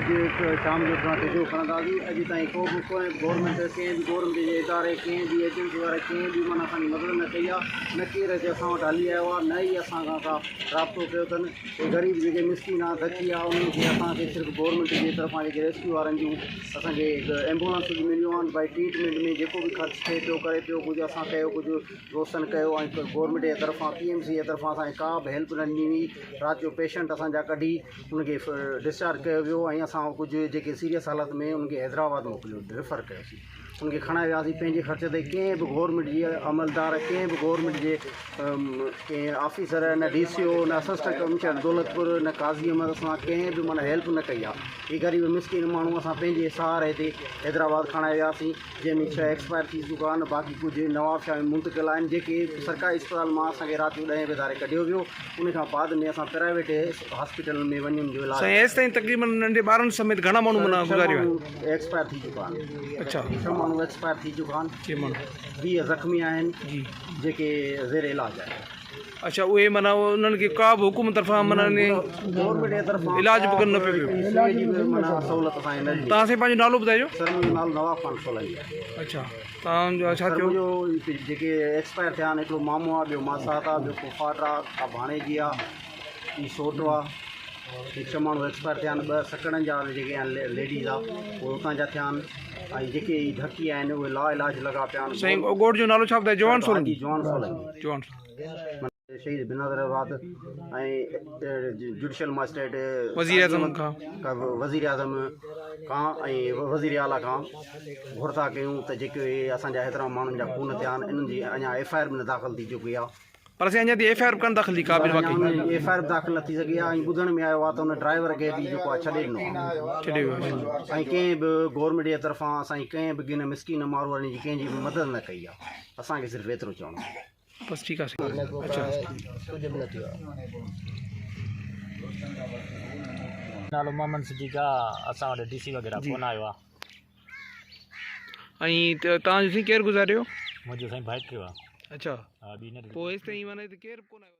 ڪجهه شام جو ٽيجهو کڻنداسين. اڄ تائين ڪو به ڪنهن به گورنمينٽ ڪنهن به گورنمينٽ جي اداري ڪنهن به ايجنسي واري ڪنهن به معنيٰ اسان جي مدد نه ڪئي آهي، نه ڪير اچي اسان وٽ هلي آيو آهي، نه ئي اسان کان ڪا رابطو ڪيو اٿن. اهي غريب جيڪي مسڪين آهن، ڌڪي آهي، انهن کي اسان کي صرف گورنمينٽ جي طرفان جيڪي ريسڪيو وارن جون اسان کي ايمبولنسون به مليون آهن، ڀائي ٽريٽمينٽ ۾ جيڪو به خرچ ٿئي پيو ڪري پيو، ڪجهه اسان ڪيو ڪجهه دوستن ڪيو ۽ گورنمينٽ جي طرفان پي ايم سي جي طرفان اسان کي ڪا به هيلپ نه ڏني وئي. رات جو پيشنٽ اسان جا ڪڍي ان کي ڊسچارج ڪيو ويو ۽ اسان ڪجهه جيڪي سيريس حالت ۾ ان کي حيدرآباد موڪليو ريفر ڪيوسين ان کي کڻائي وياسين پنهنجي خرچ تي. ڪنهن به گورنمينٽ جي عملدار ڪنهن به گورنمينٽ جي ڪنهن آفيسر نه ڊي سي او نه اسسٽنٽ ڪمشنر دولتپور نه قاضي احمد اسان ڪنهن به معنيٰ هيلپ نه ڪئي آهي. هي غريب مسڪين ماڻهو اسان پنهنجي سهاري تي حيدرآباد کڻائي وياسين، جنهن ۾ ڇهه ايڪسپائر ٿي چڪا آهن، باقي ڪجهه نوابشاهه ۾ منتقل آهن، جيڪي سرڪاري اسپتال مان اسان کي رات جو ڏهين بجي ڌاري ڪڍيو ويو، ان کان بعد ۾ اسان پرائيويٽ هاسپيٽلن ۾ وڃي ان جو علاج سائين ايستائين تقريبن ننڍي ٻارن سميت گهڻا ماڻهو معنيٰ ڇهه گذاري ويا ماڻهو ايڪسپائر ٿي چڪا آهن. اڇا. ڇهه ماڻهو ايڪسپائر ٿي چڪا آهن. 6 ماڻهو. 20 زخمي آهن جي. جيڪي زير علاج آهن. اڇا اهي معنيٰ انهن کي ڪا به حڪومت طرفان معنيٰ گورنمينٽ جي طرفان علاج به نه پيو ڪا به سوئي جي به معنيٰ سهولت اسان کي نه ڏني. توهان سائين پنهنجو نالو ٻڌائجو. سر منهنجو نالو نواب خان سولنگي آهي. اڇا توهان جو ڇا سر ٿيو؟ منهنجو جيڪي ايڪسپائر ٿيا آهن هڪڙو مامو آهي ٻيو ماسات آهي ٻيو پڦاٽ آهي ڪا ڀاڻيجي آهي هي سوٽ آهي هي ڇهه ماڻهو ايڪسپائر ٿيا آهن. ٻه سڪڙن جا جيڪي آهن ليڊيز آهي اهي اتان جا ٿيا آهن ۽ جيڪي هي ڍڪي آهن اهي لا علاج لڳا پيا آهن. سائين ڳوٺ جو نالو ڇا ٻڌايو؟ جوان سولنگي. جوان سولنگي. جوان. شهيد بينظير آباد ۽ جڊيشل مئجسٽريٽ وزيراعظم کان وزيراعظم کان ۽ وزير اعليٰ کان گهر ٿا ڪيون ته جيڪي اسان جا ايترا ماڻهن جا خون ٿيا آهن انهن جي اڃا ايف I R به نه داخل ٿي چڪي آهي. پر سائين اڃا تائين ايف I R به ڪانه داخل ٿي ڪا به واقعي. ايف I R به داخل نه ٿي سگهي آهي ۽ ٻڌڻ ۾ آيو آهي ته ان ڊرائيور کي به جيڪو آهي ڇڏي ڏنو آهي. ڇڏي ويو آهي. ۽ ڪنهن به گورنمينٽ جي طرفان اسان جي ڪنهن به ڪنهن مسڪين ماروئڙن جي ڪنهن جي به مدد نه ڪئي آهي اسان کي صرف ايترو چوڻو آهي. بس ٺيڪ آ سائين. اڇا. ڪجهه به نه ٿيو آ. نالو محمد صديق آ اسان وٽ ڊي سي وغيره ڪونه آيو آ. ۽ توهان جو سائين ڪير گذاريو؟ منهنجو سائين ڀائٽيو آ. اڇا ها ٻي نه پوء هيستائين معنيٰ هتي ڪير به ڪونه آيو.